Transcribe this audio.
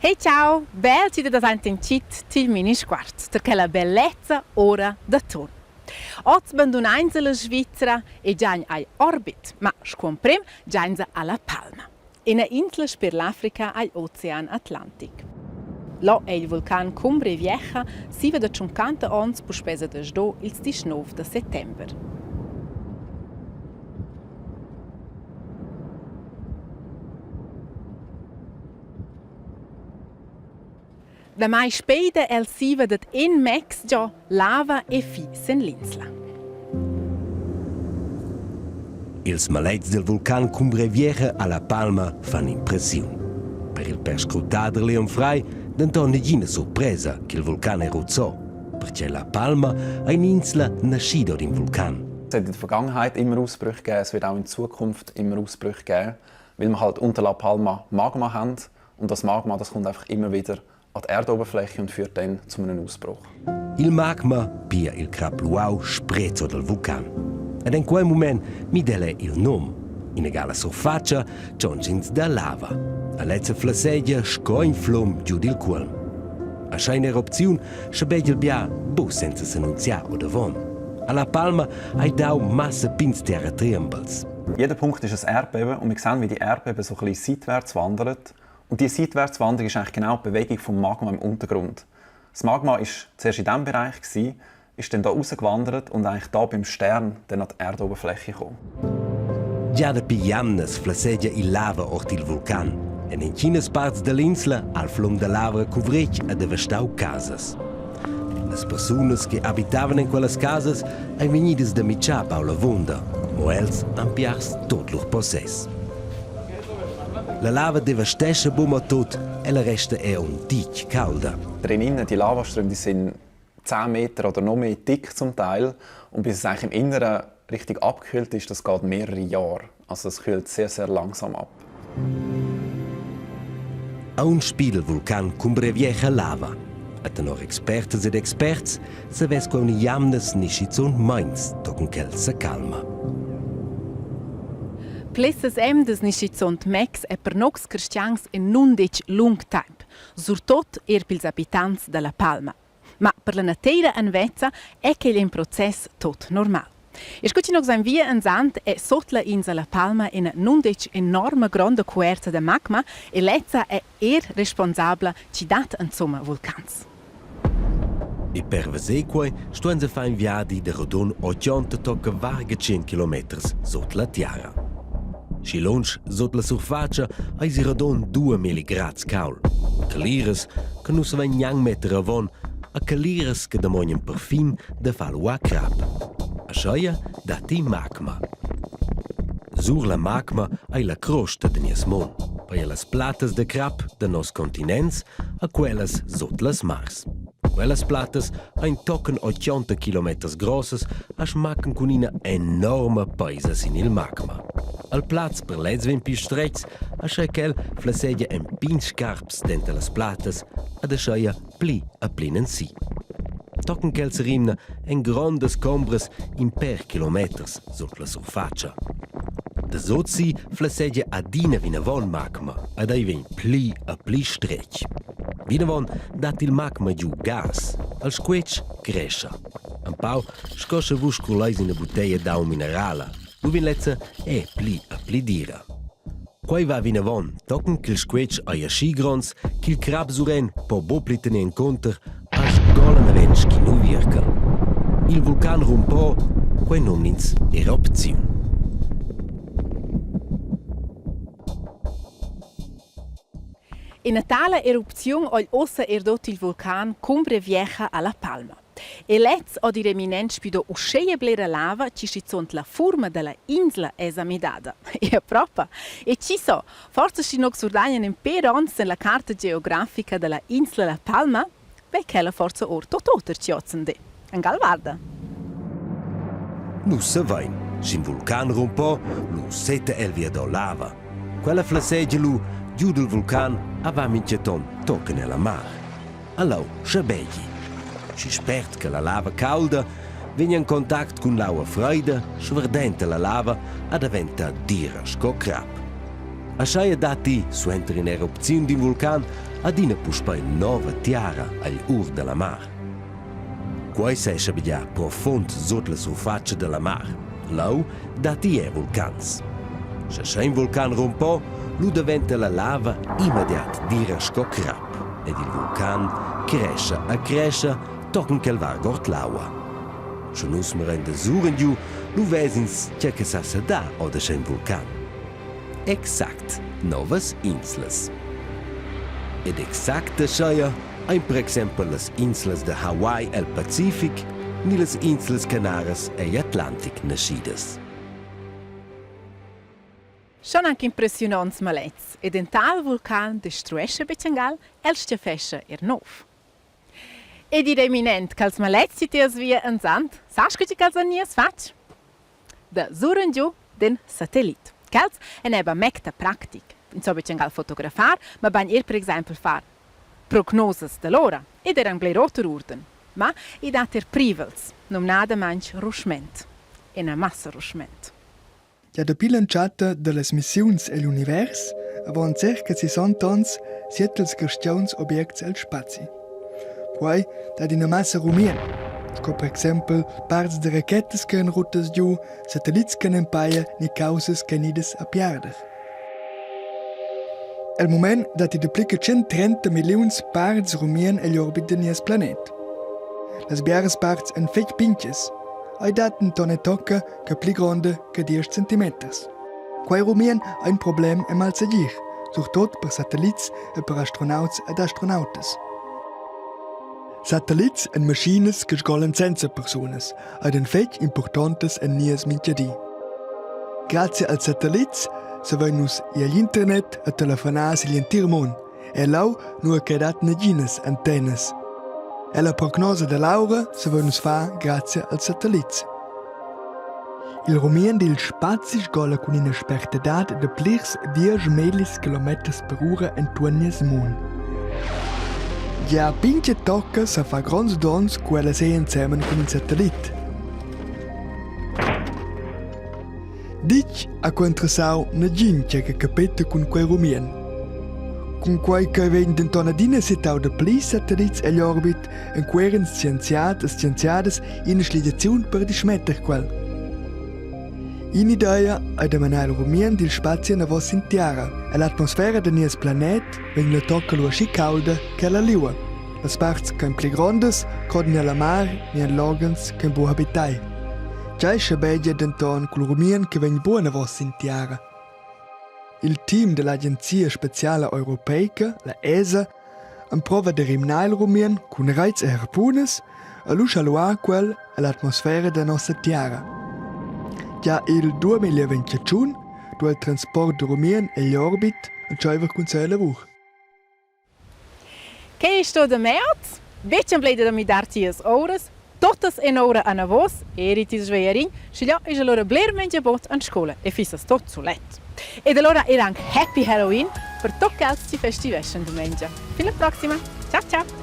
Hey ciao, bel ti da aint in chit til Minisguard, ter quella bellezza ora d'aton. Oz bandunainsa la Svizra e giagn agl orbit, ma scu emprem giainsa a La Palma. Ina insla sper l'Africa agl Ocean Atlantic. Là è il vulcan Cumbre Vieja siva da tschuncanta onns puspè sa dasdò ils 19 da settember. Damai speida el siva dad in mex giò lava e fi sen l'insla. Ils maletgs del vulcan Cumbre Vieja a La Palma fan impressiun. Per il perscrutader Leon Frey denton negina surpresa ch'il vulcan eruzzò, perche La Palma ei un'insla naschida d'in vulcan. Es hat in der Vergangenheit immer Ausbrüche gegeben, es wird auch in Zukunft immer Ausbrüche geben, weil wir halt unter La Palma Magma haben und das Magma das kommt einfach immer wieder an die Erdoberfläche und führt dann zu einem Ausbruch. Il magma, pia il crap luau, sprezzo dal vulcan. Ed en quel mument midel il num. Inegala surfatscha tschonsch'ins da lava. A lezza flassegia sco in flum giu dil cuolm. Aschia in'erupziun schabegia il bia buc senza s'annunziar ordavon. A La Palma hai dau massa pigns terratrembels. Jeder Punkt ist ein Erdbeben und wir sehen, wie die Erdbeben so ein bisschen seitwärts wandern. Und diese Seitwärtswanderung ist eigentlich genau die Bewegung vom Magma im Untergrund. Das Magma ist zuerst in diesem Bereich gewesen, ist dann da rausgewandert und eigentlich da beim Stern dann an die Erdoberfläche gekommen. Gia dapi jamnas flessegia il lava ord il vulcan. En intginas parts dall'insla ha il flum da lava cuvretg e devastau casas. Las persunas che habitavan en quellas casas ein vegnidas da mitschar baul avunda, mo els han piars tot lur possess. La lava devastescha buca tut, ella resta er un ditg calda. Drinnen, die Lavaströme, die sind 10 Meter oder noch mehr dick zum Teil. Und bis es eigentlich im Inneren richtig abgekühlt ist, das geht mehrere Jahre. Also es kühlt sehr, sehr langsam ab. Aunc spida il vulcan Cumbre Vieja lava. E tenor expertas ed experts savess quei jamnas ni schizun meins tochen ch'el secalma. Plessas emdas ni schizunt mecs è per nocs cristians in nundetg lung temp, surtot er pils abitants dalla Palma. Ma per la nateira anvezza è quel in process tot normal. E scu chi nos via ensant è sot la insla La Palma ina nundetg enorma gronda cuerta da magma e lezza è er responsabla chi dat insomma vulcans. E per veser quei stuein se far in viadi da rodund 80 tocca varga 100 kilometers sut la tiara. Schi lunsch sut la surfatscha eisi rodund 2000 grads caul. Caliras che nus savein gnanc metter avon a caliras che damognan perfin da far luar crap. Ascheia datti magma. Sur la magma ei la crosta da nies mund, pia las plattas da crap da nos continents a quellas sut las mars. Quellas plattas ein tochen 80 kilometers grossas a smaccan cun ina enorma peisa sin il magma. Al plaz per lez vegn pli stretgs, aschia ch'el flessegia en pigns scarps denter las plattas ad ascheia pli a plinensi. Tochen ch'el serimna en grondas combras in pèr kilometers sut la surfatscha. Da sutsi flessegia adina vinavon magma ed ei vegn pli a pli stretg. Vinavon dat il magma giu gas, al squetsch crescha. Empau sco sche vus scurleis ina butteglia d'aua minerala, lu vegn lezza è pli a pli dira. Quei va vinavon, tochen ch'il squetsch ei aschi gronds ch'il crap suren po buc pli tener encunter a sgola naven sc'in uvierchel. Il vulcan rumpo, quei numn'ins erupziun. Ina tala erupziun ha ussa er dot il vulcan Cumbre Vieja a La Palma. E lez ha dir eminent spido uscheia blera lava chi schizunt la furma da la insla es amidada. E propa. E chi so, forsa schi nocs surdajan in pêr ons en la carta geografica da la insla La Palma, beh quella forsa our tot oter chi ozzendi. Angal guarda. Nus savein, sch'in vulcan rumpo, lu setta el viado lava. Quella flassegia lu giu dil vulcan a va mintgaton tochen ella mar. Allo, schabegi. Schi spert che la lava caulda vegn en contact cun l'aua freida, sverdenta la lava a daventa dira sco crap. Ascheia datti, suenter in'erupziun d'in vulcan, adina puspei nova tiara agl ur dalla mar. Quei seschabegia profund sut la surfatscha dalla mar. Leu datti er vulcans. Sche sche in vulcan rumpo, lu daventa la lava immediat dira sco crap ed il vulcan crescha e crescha tochen ch'el varga ord l'aua. Sche nus mirein da surengiu, lu ves'ins tgei che sa sedar ord in vulcan. Exact novas inslas. Ed exact ascheia ein per exempel las inslas da Hawaii el Pacific ni las inslas Canaras egl Atlantic naschidas. Schon anc impressiunonts malets ed in tal vulcan destruescha betg angal, el stgaffescha er nov. Ed ir eminent ch'als malets tiers via ensant, sas co ch'els han nies fatg? Da surengiu d'in satellit. Quels èn eba mecta practic. Ins so betg angal fotografar, mabain er per exempel far prognosas da l'ora ed er anc bler oter urden. Ma i dat er privels, numnadamain ruschment. Ina massa ruschment. Gia dapi l'entschatta dallas missiuns egl univers avon circa sissant'onns siet els carstgauns objects el spazi. Quei dat ina massa rumien, sco per exempel parts da rachettas che han ruttas giu, satellits che han empaia ni caussas ch'ein idas a piarder. El mument datti dapli che 130 milliuns parts rumien egl orbit da nies planet. Las biaras parts èn fetg pintgas. Ei dat denton e tocca che pli gronda che diesch centimeters. Quei rumien ha in problem e malsegir, surtut per satellits e per astronauts ed astronautas. Satellits èn maschinas che sgolan senza persunas ed èn fetg impurtontas en nies mintgadi. Grazia als satellits savein nus ir agl internet e telefonar sigl entir mund e leu nua che dat naginas antennas. E la prognosa dall'aura savein nus far grazia als satellits. Il rumien dil spazi sgola cun ina spertadad da plirs dieschmellis kilometers per ura entuorn nies mund. Gia pintga tocca sa far gronds donns cu ella sei ensemen cun in satellit. Ditg ha quei interessau negin tgei che capeta cun quei rumien. Cunquei ch'ei vegn denton adina sittau dapli satellits egl orbit, enqueran scienziat e scienziadas ina schligiaziun per dismetter quel. In'idea ei da menar il rumien dil spazi anavos sin tiara e l'atmosfera da nies planet vegn la tocca lu aschi caulda ch'ella liua. Las parts ch'ein pli grondas crodan ella mar ni en loghens ch'ein buc habitai. Tgei schabegia denton cul rumien che vegn buc anavos sin tiara? Il team dall'Agenzia speciala europeica, la ESA, emprova da rimnar il rumien cun reits e harpunas e lu schaluar quel ell'atmosfera da nossa tiara. Gia il 2021 duei il transport da rumien egl orbit entscheiver cun sia lavur. Quei sto da mez, betg emblida da midar tias ouras, totas en ora anavos, eri ti svegliarin, schigliò es allura bler mengia bod an scoula e fissas tot sulet. Ed allora er anc Happy Halloween per tot quels chi festiveschan dumengia. Fin la proxima. Ciao ciao.